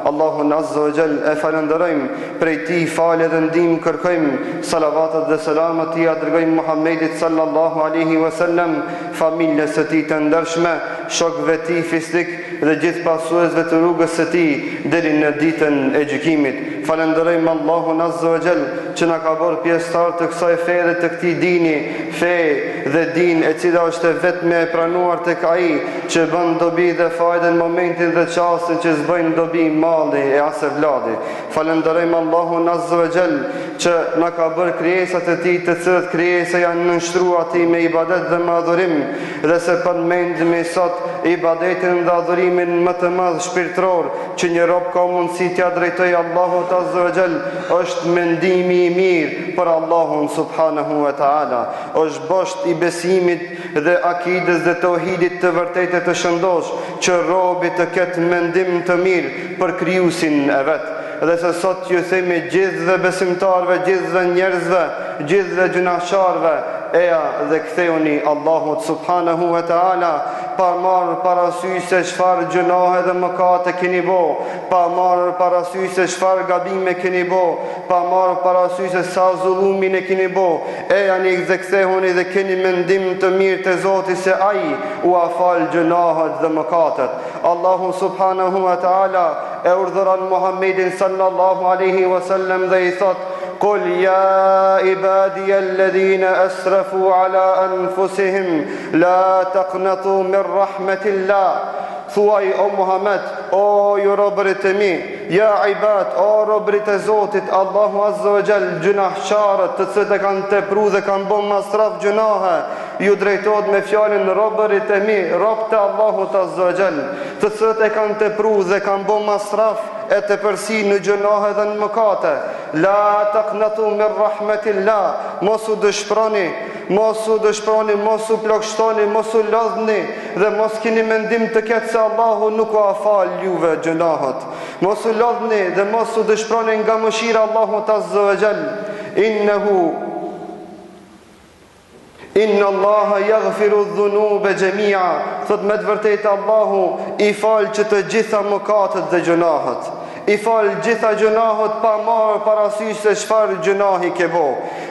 Allahun Azza wa Jall e falënderojmë, prej tij falje dhe ndihmë kërkojmë, salavatet dhe selamet ia dërgojmë Muhammedit sallallahu alaihi wasallam, familjes së tij të ndershme, shokëve të tij fisnik dhe gjithë pasuesve të rrugës së tij deri në ditën e gjykimit. Falënderojmë Allahun Azza wa Jall që na ka bërë pjesëtar të kësaj feje dhe të këtij dini, fe dhe din e cila është e vetmja e pranuar tek Ai, që bën dobi dhe fajde në momentin dhe çastin që s'bëjnë dobi malli e as evladi. Falënderojmë Allahun Azza wa Jall që na ka bërë krijesat e Tij, të cilët krijesa janë nënshtruar Atij me ibadet dhe me adhurim, dhe se përmendmi sot ibadetin dhe adhurimin më të madh shpirtëror që një rob ka mundësi t'ia drejtojë Allahut Azza wa Jall është mendimi i mirë për Allahun Subhanehu wa Ta'ala. Është bosht i besimit dhe akides dhe teuhidit të vërtetë e të shëndoshë që robi të ketë mendim të mirë për Krijuesin e vet. Dhe se sot ju themi gjithëve besimtarëve, gjithëve njerëzve, gjithëve gjynahqarëve, eja dhe kthehuni Allahut subhanehu ve teala, pa marrë parasysh se çfarë gjynahe dhe mëkate keni bo, pa marrë parasysh se çfarë gabime keni bo, pa marrë parasysh se sa zullumin e keni bo, Ejani dhe kthehuni dhe keni mendim të mirë te Zoti se Ai ua fal gjynahet dhe mëkatet. Allahu subhanahu wa taala e urdhëron Muhammedin sallallahu alaihi wasallam dhe i thotë: Kul ya ibadiya alladhina asrafu ala anfusihim la taqnatu min rahmatillah. Thuaj o Muhammed, o ju robërit e mi, Ja ibad, o robërit e Zotit, Allahu Azza wa Jall, gjynahqarët, të cilët e kanë tepru dhe kanë bo masraf gjynahe, ju drejtohet me fjalën robërit e mi, robët e Allahut Azza wa Jall, të cilët e kanë tepru dhe kanë bo masraf e tepërsi në gjynahe dhe në mëkate. La taqnatu min rahmetillah, mos u dëshproni, mos u dëshproni, mos u plogështoni, mos u lodhni dhe mos kini mendim të keq se Allahu nuk ua fal juve gjynahet. Mos u lodhni dhe mos u dëshproni nga mëshira e Allahut Azza wa Jall. Innehu Inna Allaha yaghfiru dhunuba jami'a. Thot me të vërtetë Allahu i fal që të gjitha mëkatet dhe gjynahet. I fal gjitha gjynahet pa marrë parasysh se çfarë gjynahi ke bo.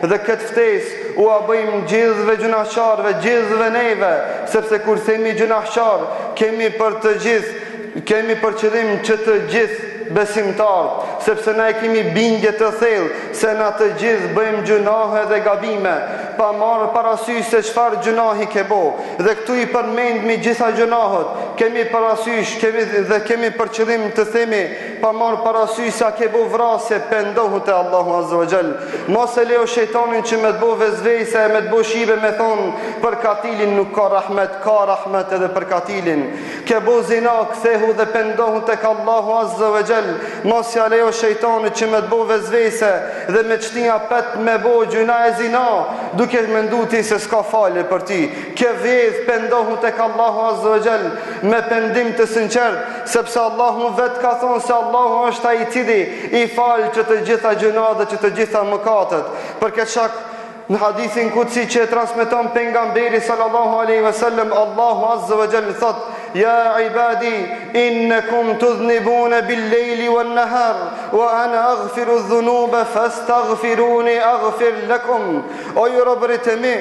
Dhe këtë ftesë ua bëjmë gjithëve gjynahqarëve, gjithëve neve, sepse kur themi gjynahqar, kemi për të gjithë, kemi për qëllim që të gjithë besimtarët, sepse na e kemi bindje të thellë se na të gjithë bëjmë gjynahe dhe gabime, pa marrë parasysh se çfarë gjynahi ke bo. Dhe këtu i përmendmi gjitha gjynahet, kemi parasysh, kemi dhe kemi për qëllim të themi, pa marrë parasysh se a ke bo vrasje, pendohu te Allahu Azza wa Jall. Mos e lejo shejtanin që me të bo vesvese e me të bo shybe me thonë për katilin nuk ka rahmet, ka rahmet edhe për katilin. Ke bo zina, kthehu dhe pendohu tek Allahu Azza wa Jall, mos ja lejo shejtanit që me të bo vesvese dhe me t'shti apet me bo gjynah e zina, duke mendu ti se s'ka falje për ty. Ke vjedh, pendohu tek Allahu Azza wa Jall me pendim të sinqert, sepse Allahu vetë ka thonë se Allahu është ai i cili i fal që të gjitha gjynahet dhe që të gjitha mëkatet. Për këtë shkak Në hadithin kudsi që e transmeton pejgamberi sallallahu alaihi wasallam, Allahu azza wa jall thot: "Ja ibadi, innakum tudhnibuna bil-layli wan-nahar, wa ana aghfiru adh-dhunuba fastaghfiruni aghfir lakum." O ju robërit e mi,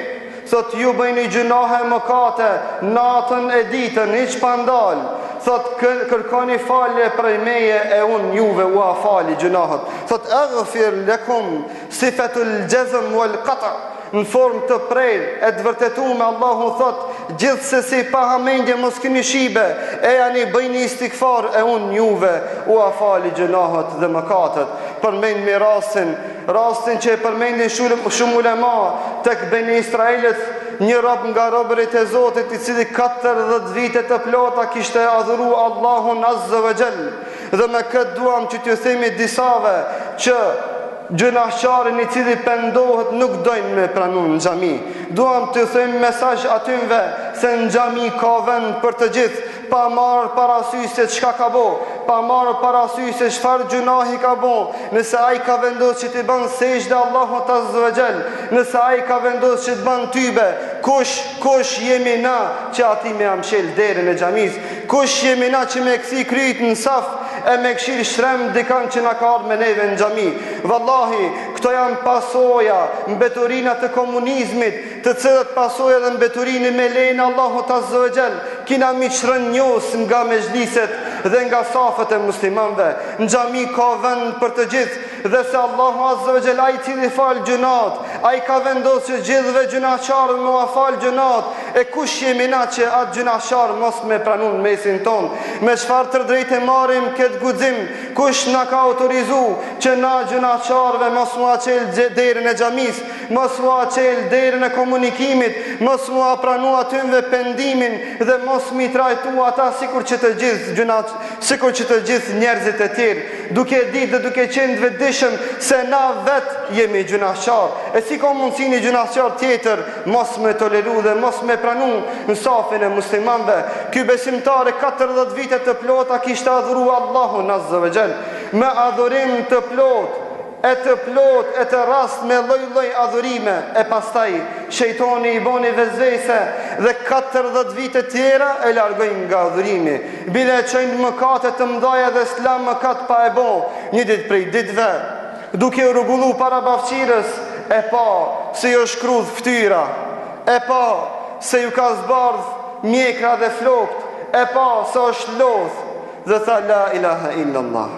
thot ju bëjni gjynahe mëkate natën e ditën, hiç pa ndal. Thot kërkoni falje prej meje e unë juve ua fali gjynahet. Thot aghfir lakum Sifetul xhezm wal kata, në formë të prerë e të vërtetume Allahu thot, gjithsesi pa hamendje mos kini shybe, ejani bëjni istigfar e unë juve ua fali gjynahet dhe mëkatet. Përmendmi rastin, rastin që e përmendin shumë, shumë ulema tek Beni Israilët, një rob nga robërit e Zotit i cili 40 vite të plota kishte adhuru Allahun Azza wa Jall. Dhe me këtë duam që t'ju themi disave që gjynahqarin i cili pendohet nuk dojnë me pranu në xhami. Duam t'ju themi mesazh atynve se në xhami ka vend për të gjithë, pa marrë parasysh se çka ka bo, pa marrë parasysh se çfarë gjynahi ka bo, nëse ai ka vendos që t'i bën sexhde Allahut Azza wa Jall, nëse ai ka vendos që të bën tybe, kush, kush jemi na që atij me ia mshel derën e xhamisë, Kush jemi na që me kthi kryt në saf E me kshir shtrem dikan që na ka ardhë me neve në xhami. Vallahi, këto janë pasoja, mbeturina të komunizmit, të cilat pasoja dhe mbeturina me lejen e Allahut azze ve xhel, kina m'i çrrënjos nga mexhliset dhe nga safet e muslimanëve. Në xhami ka vend për të gjithë dhe se Allahu azze ve xhel ai i cili fal gjynahet, ai ka vendosur që gjithëve gjynahqarëve me ua fal gjynahet. E kush jemi na që atë gjynahqar mos me pranu në mesin tonë? Me çfarë të drejte marrim këtë guxim? Kush na ka autorizu që na gjynahqarëve mos m'ua çel derën e xhamisë, mos m'ua çel derën e komunikimit, mos m'ua pranu atynve pendimin dhe mos m'i trajtu ata sikur që të gjithë gjynah, sikur që të gjithë njerëzit e tjerë, duke e ditë dhe duke qenë të vetëdijshëm se na vetë jemi gjynahqarë. E si ka mundësi një gjynahqar tjetër mos me toleru dhe mos me pranu në safin e muslimanëve? Ky besimtar e 40 vite të plota kishte adhuru Allahun azze ve xhel me adhurim të plotë e të plotë e të rast me lloj-lloj adhurime e pastaj shejtoni i boni vesvese dhe 40 vite tjera e largoi nga adhurimi. Bile e çoi në mëkate të mdhaja dhe s'la mëkat pa e bo. Një ditë prej ditëve, duke u rregullu para bafqirës, e pa se ju është krudh ftyra, e pa se ju ka zbardh mjekra dhe flokt, e pa se është lodh dhe tha la ilaha illallah.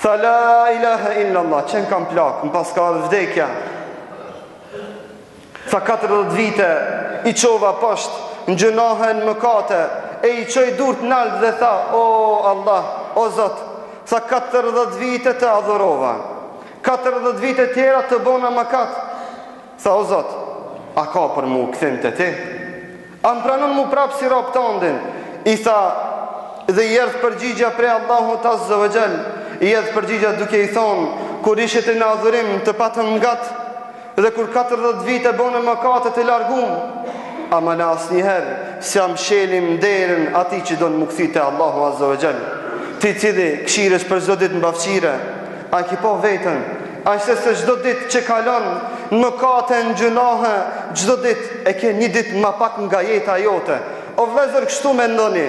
Tha la ilaha illallah, qenkam plak, më paska ardhë vdekja. Tha 40 vite, i çova poshtë, në gjynahe në mëkate, e i çoi durt nalt dhe tha, o Allah, o Zot, tha 40 vite të adhurova, 40 vite tjera të bona mëkat, Tha o Zot, a ka për mu kthim te ti? A më pranon mu prapë si rob tandin? I tha, dhe i erdh përgjigja prej Allahut azze ve xhel, i erdh përgjigja duke i thonë, kur ishe ti në adhurim të patëm ngat, dhe kur 40 vite bone mëkate të largum, ama na asnjëherë s'ja mshelim derën atij që don m'u kthy te Allahu azze ve xhel. Ti i cili kshiresh për çdo ditë në bafqire, A e ki pa veten? A e sheh se çdo ditë që kalon në mëkate në gjynahe, çdo ditë e ke një ditë ma pak nga jeta jote. O vëllezër, kështu mendoni.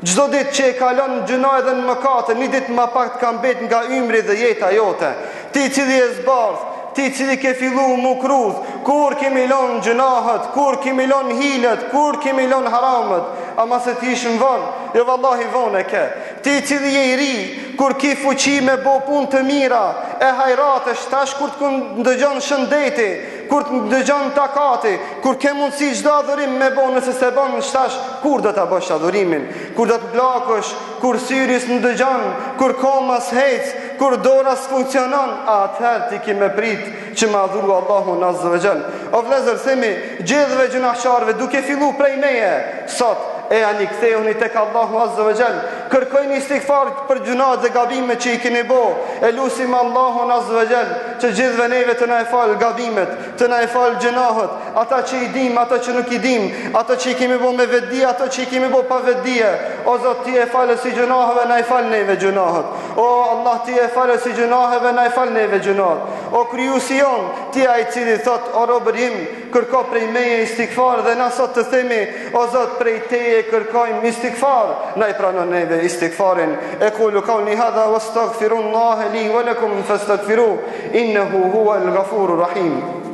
Çdo ditë që e kalon në gjynahe dhe në mëkate, një ditë ma pak të ka mbet nga ymri dhe jeta jote. Ti i cili je zbardh, ti i cili ke fillu m'u krudh, kur kemi lon gjynahet, kur kemi lon hilet, kur kemi lon haramet, ama se ti ish në vorr, jo vallahi vonë e ke. Ti i cili je i ri, kur ki fuqi me bo punë të mira e hajrate, tash kur të ndëgjon shëndeti, kur të ndëgjon takati, kur ke mundësi çdo adhurim me bo, nëse s'e bon tash, kur do ta bësh adhurimin? Kur do të plakësh, kur syri s'ndëgjon, kur koma s'hec, kur dora s'funksionon, atëherë ti ki me prit që me adhuru Allahun azze ve xhel. O vëllezër, themi gjithëve gjynahqarëve duke fillu prej meje, sot ejani kthehuni tek Allahu azze ve xhel, kërkojni istigfar për gjynahet dhe gabimet që i keni bo, e lusim Allahun azze ve xhel që gjithëve neve të na e falë gabimet, të na e falë gjynahet, ata që i dim, ata që nuk i dim, ata që i kemi bo me vetëdije, ato që i kemi bo pa vetëdije. O Zot, ti je falës i gjynaheve, na i fal neve gjynahet. O Allah, ti je falës i gjynaheve, na i fal neve gjynahet. O krijuesi jonë, ti je ai i cili thotë, o robër im, kërko prej meje istigfar dhe na sot të themi, o Zot, prej teje kërkojmë istigfar, na i prano neve istigfarin. Ekulu kauli hadha wastagfirullaha li wa lakum fastagfiruh, innehu huwal ghafurur rahim.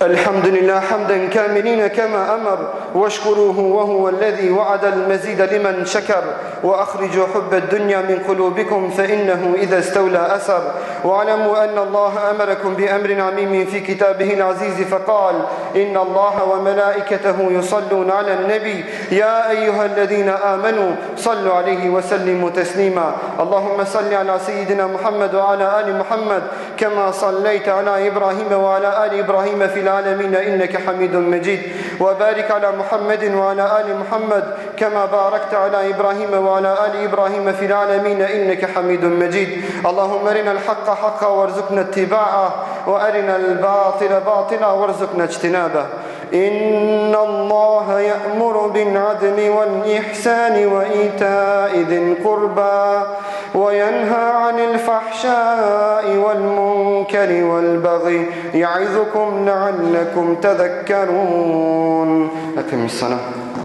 الحمد لله حمدا كاملين كما أمر واشكروه وهو الذي وعد المزيد لمن شكر وأخرجوا حب الدنيا من قلوبكم فإنه إذا استولى أسر واعلموا أن الله أمركم بأمر عميم في كتابه العزيز فقال إن الله وملائكته يصلون على النبي يا أيها الذين آمنوا صلوا عليه وسلموا تسليما اللهم صل على سيدنا محمد وعلى آل محمد كما صليت على إبراهيم وعلى آل إبراهيم في العالمين إنك حميد مجيد وبارك على محمد وعلى آل محمد كما باركت على إبراهيم وعلى آل إبراهيم في العالمين إنك حميد مجيد اللهم أرنا الحق حقا وارزقنا اتباعه وأرنا الباطل باطلا وارزقنا اجتنابه إن الله يأمر بالعدل والإحسان وإيتاء ذي القربى. Wa yanha 'anil fahsha'i wal munkari wal baghi ya'idhukum la'allakum tadhakkarun. Aqimis salah.